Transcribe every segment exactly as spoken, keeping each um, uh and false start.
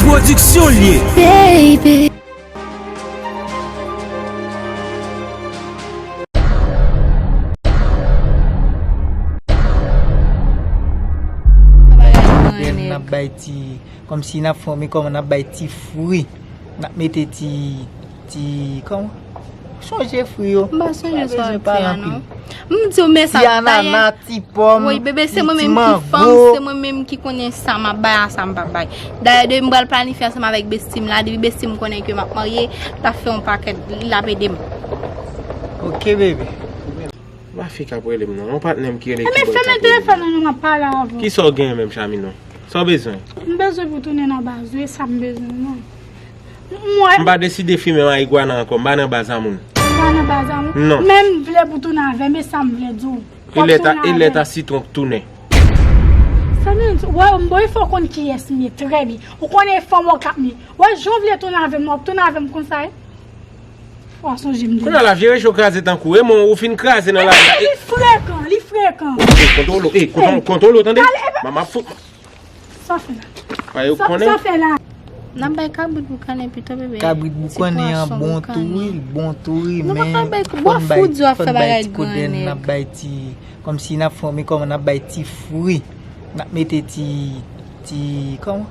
Pwodiksyon l ye. Baby. N ap bay ti, kòmsi n ap fòme kòman n ap bay ti fwi. N ap mete ti, ti, kòman? Sonje fri yo. M pa sonje sa w ap di a non. M di w men sa. Ti anana, ti pòm, ti mango. Woy, bebe, se mwen menm ki fanm, se mwen menm ki konnen sa m ap bay a sa m p ap bay. Dayè, depi m pral planifye ansanm avèk besti m la, depi besti m konnen ke m ap marye, l ap fè yon pakèt, l ap ede m. Ok, bebe. Pa fi k ap rele m non. Yon patnè m ki rele Kibòt k ap rele m. Fèmen telefòn nan non, m ap pale avè w. Kisa w genyen menm, Chami, non? Sa w bezwen? M bezwen pou tounen nan baz ou, e sa m bezwen non. M wè. M pa deside fimen marigwana ankò, m pa nan baz a moun. M pa nan baz a moun? Non. Men m vle pou tounen avè m, e sa m vle di w. E lè ta, e lè ta sitwon k tounen. Sa vle di, wè, m bon, e fò w konn kiyès m ye, trè byen. Ou konnen e fanm òkap m ye. Wè, jan w vle tounen avè m, w ap tounen avè m konsa, e? Fò w sonje m deja. Kounye a la, vye recho kraze tankou, e mwen, ou fin kraze nan la. Li frekan, li frekan. Kontwole w, e, kontwole w, tande? Manman ap fout. Sa w fè la? Sa w fè la? N ap bay kabrit boukannen pito, bebe. Kabrit boukannen an bon tou wi, l bon tou wi, men fò n bay, fò n bay ti kodenn, n ap bay ti, kòmsi n ap fòme kòman n ap bay ti fwi. N ap mete ti, ti, kòman?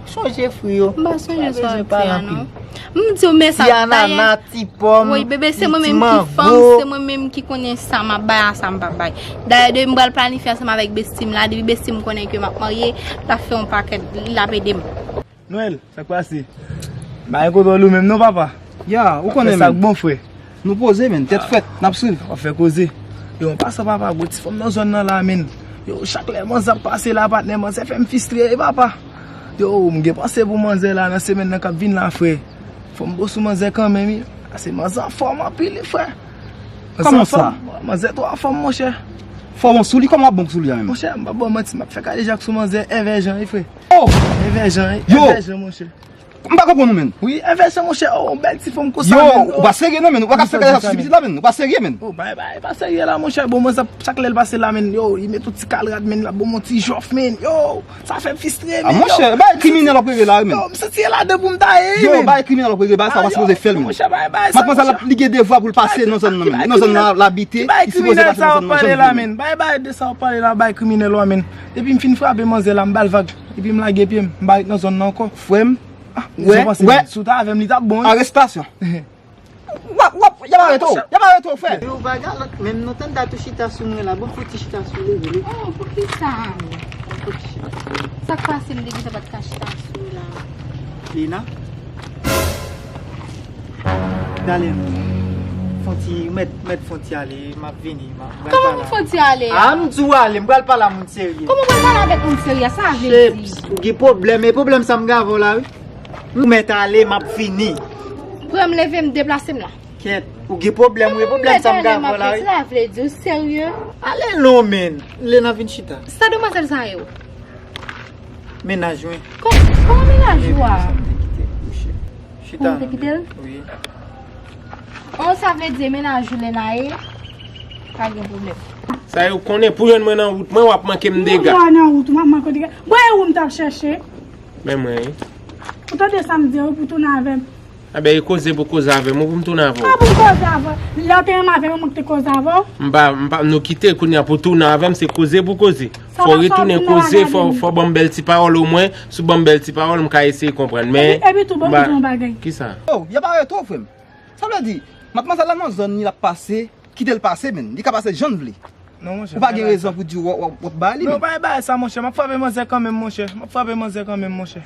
Sonje fri yo. M pa sonje sa w ap di a non. M di w men sa. Ti anana, ti pòm, ti mango. Woy, bebe, se mwen menm ki fanm, se mwen menm ki konnen sa m ap bay a sa m p ap bay. Dayè, depi m pral planifye ansanm avèk besti m la, depi besti m konnen ke m ap marye, l ap fè yon pakèt, l ap ede m. Nwèl, sa k pase? M pa gen kontwòl ou menm non, papa. Ya, ou konnen menm. Sa k bon, frè? Nou poze, menn. Tèt frèt, n ap swiv. W ap fè koze. Yo, an pasan, papa, gwo ti fanm nan zòn nan la, menn. Yo, chak lè manzè ap pase la, patnè, manzè fè m fistre, e papa. Yo, m gen panse pou manzè la, nan semèn nan k ap vin la, frè. Fò m bon sou manzè kanmenm, wi. Pase manzè anfòm anpil, wi, frè. Kòman sa? Manzè twò anfòm, monchè. Fò w bon sou li, kòman w ap bon sou li a menm? Monchè, m p ap ba w manti, m ap fè kadejak sou manzè, èvè jan, wi, frè. Oh! Èvè jan, wi, èvè jan, monchè. M pa konprann ou, menn. Wi, èvè jan, monchè, oh, bèl ti fanm konsa, menn. Yo, ou pa serye non, menn. Ou pa ka fè kadejak sou ti pitit la, menn. Ou pa serye, menn. Oh, bay, bay, pa serye la, monchè. Bon, manzè, chak lè l pase la, menn, yo, li met yon ti kal rad, menn, l ap bon, yon ti jòf, menn. Yo, sa fè m fistre, menn. Ah, monchè, bay kriminèl w ap rele la, menn. Yo, m santi e ladan pou m ta ye, menn. Yo, bay kriminèl w ap rele, bay sa w pa sipoze fè l, menn. Monchè, bay, bay sa, monchè. Matmwazèl ap, li gen devwa pou l pase nan zòn nan, menn. Nan zòn nan, l abite, li sipoze pase nan zòn nan. Ki bay kriminèl sa w ap pale la, menn? Bay, bay de sa w ap pale la, bay kriminèl w a, menn. Depi m fin frape manzè la, m ba l vag. Epi m lage pye m, m pa ret nan zòn nan ankò. Frè m, ah, wè, wè. Si w ta avè m, li t ap bon, wi. Arestasyon. W ap, w ap, y ap arete w, y ap arete w, frè. Yo, vag a lòt, menm nou tande dat ou chita sou mwen la. Bon, fouti chita sou li, vre. Oh, poukisa? Sa k pase m te gentan pa t ka chita sou la. Lina? Dale, fon ti, mèt, mèt fon ti ale, m ap vini, m ap, m pral pale. Kòman pou fon ti ale a? Ah, m di w ale, m pral pale a moun serye. Kòman w pral pale avèk moun serye a? Sa vle di? Ou gen pwoblèm, e pwoblèm sa m gen avè w la, wi. Ou mèt ale, m ap vini. Pran m leve, m deplase m la. Kèt, ou gen pwoblèm, wi, e pwoblèm sa m gen avè w la, wi. Sa vle di, ou serye? Ale non, menn. Lena, vin chita. Sa demwazèl sa yo? Mennaj mwen. Kò-, kòman mennaj ou a? Chita non, kite l? Wi. Oh, sa vle di mennaj ou Lena ye? Pa gen pwoblèm. Sa yo konnen pou jwenn mwen nan wout mwen, w ap manke m dega. Mwen nan wout ou, m ap manke w dega. Bon, e ou m t ap chèche. Men mwen, wi. Ou tande sa m di a, wi, pou tounen avè m. Enben, e koze pou koze avè m, ou pou m tounen avè w. Pa pou m koze avè w. Lè w te renmen avè m, mwen ki te koze avè w. M pa, m pa, nou kite kounye a pou tounen avè m, se koze pou koze. Fò w retounen koze, fò, fò w ban m bèl ti pawòl omwen. Si w ban m bèl ti pawòl, m ka eseye konprann, men. Epi, epi tou, ban m di w yon bagay. Kisa? Oh, y ap arete w, frè m. Sa vle di, matmwazèl la nan zòn li, l ap pase, kite l pase, menn. Li ka pase jan l vle. Non, monchè. Ou pa gen rezon pou di w, w, w, w ap ba li, menn. Non, bay, bay sa, monchè. M ap frape manzè kanmenm, monchè. M ap frape manzè kanmenm, monchè.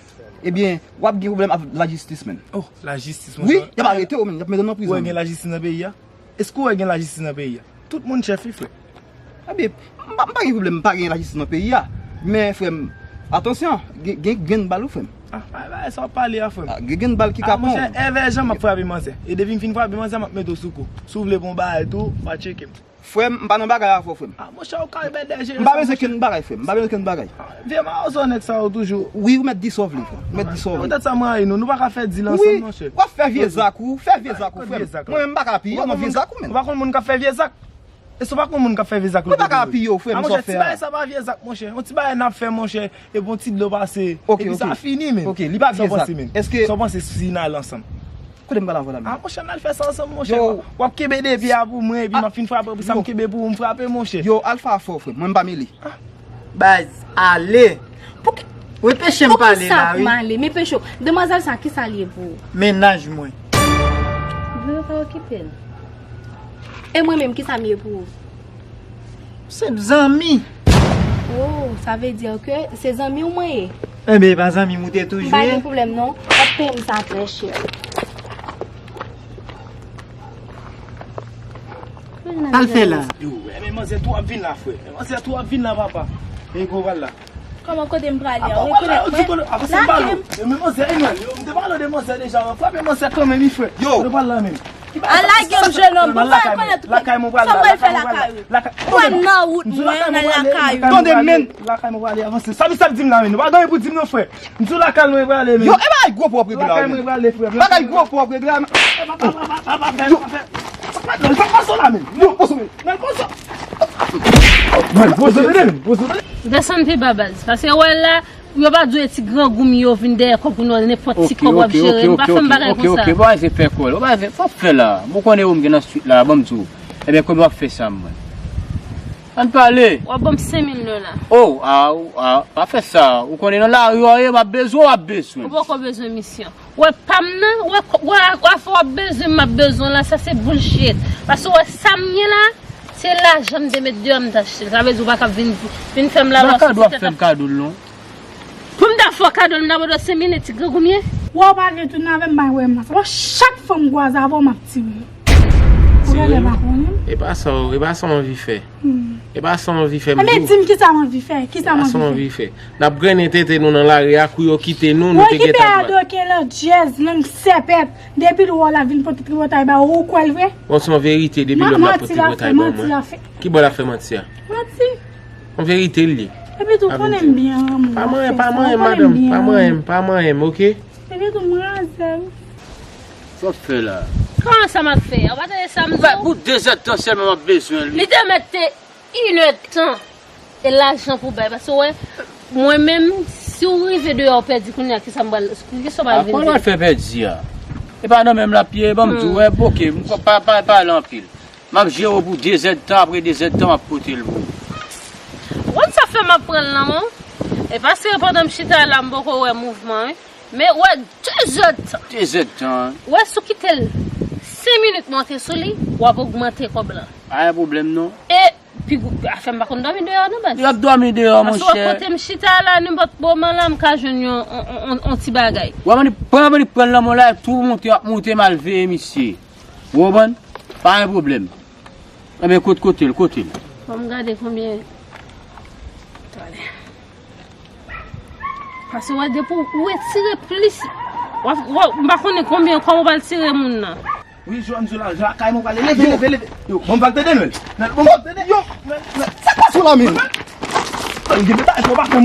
Ebyen, w ap gen pwoblèm avèk lajistis, menn. Oh, lajistis, monchè. Wi, y ap arete w, menn. Y ap mete w nan prizon, menn. Ou wè gen lajistis nan peyi a? Èske w wè gen lajistis nan peyi a? Tout moun chèf, wi, frè. Ebyen, m pa, m pa gen pwoblèm, m pa gen lajistis nan peyi a. Men, frè m, atansyon, gen, gen grenn bal, wi, frè m. Ah, bay, bay sa w ap pale a, frè m. Ah, gen grenn bal ki ka pran w. Ah, monchè, èvè jan m ap frape manzè. E depi m fin frape manzè, m ap mete w sou kou. Si w vle bon bagay tou, w a tcheke m. Frè m, m pa nan bagay avè w, frè m. Ah, monchè, ou ka bèl dè je. M pa bezwen kenn bagay, frè m. M pa bezwen kenn bagay. Ah, vye mawzonèt sa yo toujou. Wi, ou mèt di sa w vle, frè m. Ou mèt di sa w vle. Poutèt sa mwen a nou, nou pa ka fè dil ansanm, monchè. W ap fè vye zak ou, fè vye zak ou, frè m. Mwen menm m pa ka piye w nan vye zak ou, menn. Ou pa konn moun k ap fè vye zak? E si w pa konn moun k ap fè vye zak lòt bò. Mwen pa ka apiye w, frè m, sa w fè a. Ti bagay sa pa vye zak, monchè. Yon ti bagay n ap fè, monchè, epi yon ti dlo pase, epi sa fini, menm. Ok, li pa vye zak. Èske sa w panse, menm? Sa w panse si n ale ansanm? Kote m pral avè w la menm? Ah, monchè, n al fè sa ansanm, monchè. Yo. W ap kenbe depi a pou mwen, epi m ap fin frape, epi sa m kenbe pou ou, m frape, monchè. Yo, Alpha fò, frè m. Mwen, m pa mele. Baz, ale. Pouki, wi, peche m pale la, wi. Poukisa pou m ale? Men peche w. Demwazèl sa, kisa l ye pou ou? Mennaj mwen. Vin, ou pa okipe l. E mwen menm, kisa m ye pou ou? Se zanmi. Oh, sa vle di ke se zanmi w mwen ye? Enben, e pa zanmi m ou te toujou ye? M pa gen pwoblèm non. W ap peye m sa trè chè. Sa l fè la? Yo, enben manzè tou ap vin la, frè. Manzè tou ap vin la, papa. E gwo bal la. Kòman, kote m prale a? Ou rekonèt mwen? Avanse m pale w. Yo, men manzè, Emmanuel, yo, m te pale w de manzè deja, men frape manzè kanmenm, wi, frè. Yo. Kote w pral la menm? Al lage m, jenòm. Bon, sa rekonèt ou. Lakay mwen pral la, lakay mwen pral la. Pran nan wout mwen, nan lakay ou. Tande, men. Lakay mwen prale, avanse. Sa misye ap di m la, men. Nou pa gen anyen pou di m non, frè. M di w lakay mwen prale, men. Yo, e bagay gwo pwòp regle la, men. Lakay mwen prale, frè. Bagay gwo pwòp regle la, men. Sa k pase w la, men? Yo, poze w, men. Nan poze w. Mwen, poze w, men. Poze w. Desann pi ba, baz. Paske wè la, yo pa dwe ti grangou m yo vin dèyè kòb pou nou, nenpòt ti kòb w ap jere. Nou pa fè m bagay konsa. Ok, ok, ok, ok, ok. Bon, se fè kòl. Bon, se, sa w fè la? Bon, konnen ou m gen nan street la, ban m di w. Ebyen, kòman w ap fè sa, mwen? Ann pale. W ap ban m senk mil dola. Oh, a, a, pa fè sa. Ou konnen nan lari w ye, m ap bezwen, w ap bezwen. Ou poko bezwen misyon. Wè pa m nan, wè, wè, wè afè w ap bezwen m, m ap bezwen w la, sa se bullshit. Paske wè sa m ye la, se lajan m te met deyò m t achte l. Sa vle di ou pa ka vin, vin fè m lajan sou ti tèt. Pa kado w ap fè m kado l non. Pou m ta fè w kado l, m ta ba w senk mil, ti grangou m ye. Wè w pa vle tounen avè m, bay wè m nan sa. Wè chak fwa m kwaze avè w, m ap tire w. Ou genlè pa konnen m. E pa sa, e pa sa w anvi fè. Hmm. E pa sa w anvi fè, m di w. Ebyen, di m kisa m anvi fè, kisa m anvi fè. E pa sa w anvi fè. N ap grennen tete nou nan lari a, kou yo kite nou, nou te gentan pran. Ou okipe a doke landjèz, lang sèpèt. Depi l wè w la vin pote tripotay ba ou, ou kwè l vre? Bon, se yon verite, depi lè m ap pote tripotay ba w, mwen. Ki bò l ap fè manti a? Manti. Yon verite l ye. Epi tou konnen m byen renmen w. Pa manyen, pa manyen, madanm, pa manyen, pa manyen, ok? Epi tou m raze w. Sa w ap fè la? Kòman sa m ap fè? Ou pa tande sa m di w? Pou de zèdtan sèlman m ap bezwen l, wi. Li te mèt te inèdtan. E lajan pou bay. Paske w wè, mwen menm, si w rive deyò w pèdi kounye a, kisa m pral, kisa w pral vin di? A, kòman w al fè pèdi a? E pa nan men m l ap ye, ban m di w, wè, ok, m pa, pa, pa pale anpil. M ap jere w pou de zèdtan, apre de zèdtan, m ap pote l pou ou. Ou konn sa fè m ap pran l nan men w? E paske pandan m chita la, m poko wè mouvman, wi. Men wè, de zèdtan. De zèdtan. Wè, si w kite l senk minit monte sou li, w ap ogmante kòb lan. Pa gen pwoblèm, non. E pi gwo, afè m pa konn dòmi deyò, non, baz. Yo ap dòmi deyò, monchè. Paske wè, kote m chita la, nenpòt moman la, m ka jwenn yon, on, on, on, on ti bagay. Wè, mani, pran, mani, pran l nan men w la, tou monte, ap monte, m al veye misye. Ou konprann? Pa gen pwoblèm. Enben, kot-, kote l, kote l? Fò m gade konbyen. Talè. Paske wè, depi w retire plis, w ap, w ap, m pa konnen konbyen kòb ou pral tire moun nan. Wi, jwenn sou la, lakay mwen prale, leve, leve, leve. Yo, bon, m pa tande nou. Bon, m pa tande. Yo, sa k pase w la menm?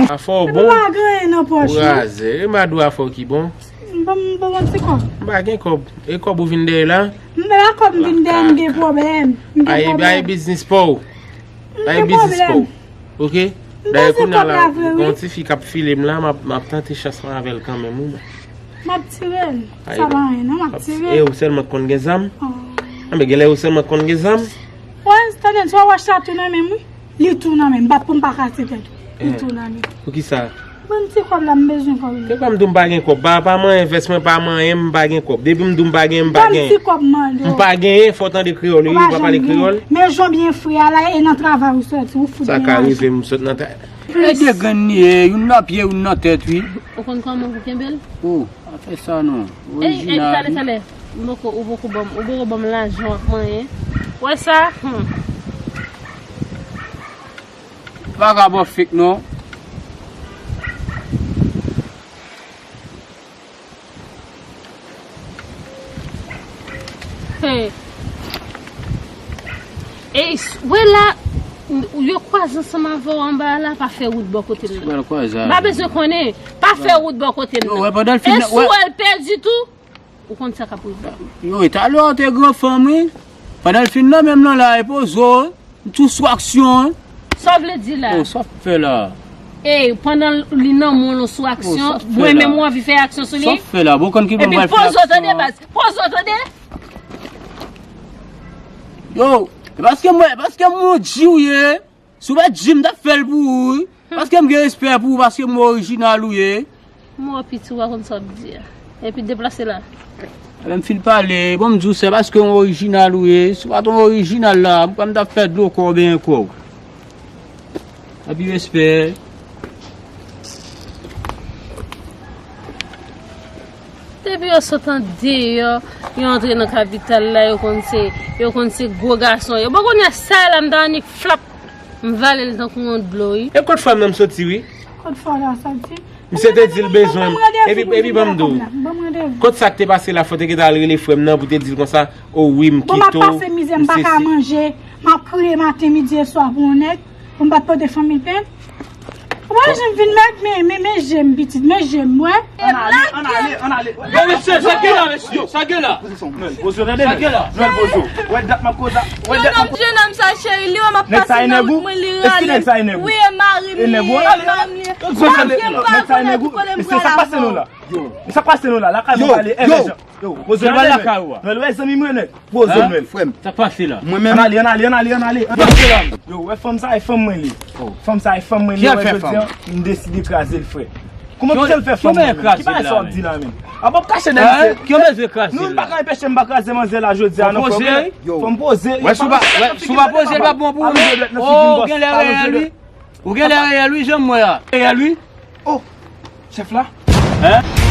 Afè w bon. Ou pa gen anyen nan pòch ou. Ou raze. E madou afè w ki bon. M pa, m pa gen ti kòb. M pa gen kòb. E kòb ou vin dèyè la? M pa gen kòb, m vin dèyè, m gen pwoblèm. M gen pwoblèm. Ay, biznis pa w. Bay biznis pa w. Ok? Dayè kounye a la, gon ti fi k ap file m la, m ap, m ap tante chans mwen avè l kanmenm, wi. M ap tire l. Sa pa anyen, non, m ap tire l. E ou sèlman k konn gen zam? Anben, genlè ou sèlman k konn gen zam? Wè, tande, sou wòch la tou nan men m, wi. Li tou nan men m. Bat pou m pa kase tèt ou. Li tou nan men m. Poukisa? Ban m ti kòb la, m bezwen kòb la. Se kòm di w m pa gen kòb. Pa, pa manyen vès mwen, pa manyen m, m pa gen kòb. Depi m di w m pa gen, m pa gen. Ban m ti kòb, m mande w. M pa genyen, fò w tande kreyòl, wi, ou pa pale kreyòl. Men jan w byen fre a la, e nan travay ou sòti, ou fout gen lajan. Sa ka rive m sot nan ta-, e de grenn li ye, youn nan pye, youn nan tèt, wi. Ou konn kòman pou kenbe l? Oh, pa fè sa non. Ey, ey, orijinal, talè, wi. Talè. M poko, ou poko ban m, ou poko ban m lajan w ap manyen. Wè sa? Hmm. Pa ka ba w fake non. Hey. Ey, wè la, yo kwaze ansanm avè w anba a la, pa fè wout bò kote m nan. M pa bezwen konnen, pa fè wout bò kote m nan. Yo, wè, pandan l fin, e si w wè l pèdi tou, ou konn sa k ap rive. Yo, e talè w te gran fanm, wi. Pandan l fin nan men m nan la, e poze w. M tou sou aksyon, wi. Sa w vle di la? Oh, sa w fè la? Ey, pandan li nan men w sou aksyon, mwen menm ou anvi fè aksyon sou li? Sa w fè la? Bon, konn ki bon, mwen fè aksyon. Epi poze w tande, baz. Poze w tande. Yo, e paske mwen, paske m yon G w ye. Si w pa G, m t ap fè l pou ou, wi. Paske m gen respè pou ou, paske m wè orijinal ou ye. Mò piti, w pa konn sa w ap di a. Epi deplase la. Lè m fin pale, bon, m di w, se paske yon orijinal ou ye. Si w pa t yon orijinal la, m kwè m t ap fè dlo kò w benyen kò w. Anpil respè. Depi yo sot andeyò, yo antre nan kapital la, yo konn se, yo konn se gwo gason yo. Bon, kounye a sa la, m ta annik flap, m vale l tankou yon dlo, wi. E kot frè m nan m soti, wi. Kot frè w la soti? Misye te di l bezwen m. Epi, epi ban m di w. Kot sa k te pase la, fò te gentan al rele frè m nan pou te di l konsa, o wi, m kite w. Bon, m ap pase mizè, m pa ka manje, m ap kriye maten, midi e swa pou yon nèg, pou m pa t pote fanmi l plenn. Ou wè jan m vin mèg, men, men, men je m, pitit, men je m, wè. Ann ale, ann ale, ann ale. Yo, mesye, sa gen la, mesye, sa gen la? Poze w, tande, sa gen la? Nwèl poze w. Wè dat m ap koze a. Wè dat m ap koze a. Jenòm, jenòm sa cheri, li wè m ap pase nan wout mwen, li rale m. Wi, e mari m li ye, e mari m li ye. Paske m pa konnen ki kote m pral avan. Yo. Sa k pase nou la? Lakay mwen pale, Èvè Jan. Yo, poze w, tande, Nwèl. Nwèl, wè zanmi mwen, nèg. Poze w, Nwèl. Frè m. Sa k pase la? Mwen menm. Ann ale, ann ale, ann ale, ann ale. Yo, wè fanm sa e fanm mwen li. Fanm sa e fanm mwen li, wè jodi a, m deside kraze l, frè. Kòman pou se l fè fanm mwen menm? Ki bagay sa w ap di la menm? A bon, kache dèyè misye. Ki yon bezwen kraze l la? Nou pa ka anpeche m pa kraze manzè la jodi a, non, frè m. Fò m poze. Wè, si w pa, wè, si w pa poze, l pa bon pou ou, non. Oh, ou genlè reyèl, wi. Ou genlè reyèl, wi, jan m wè a. Reyèl, wi. Oh, chèf la. Hein?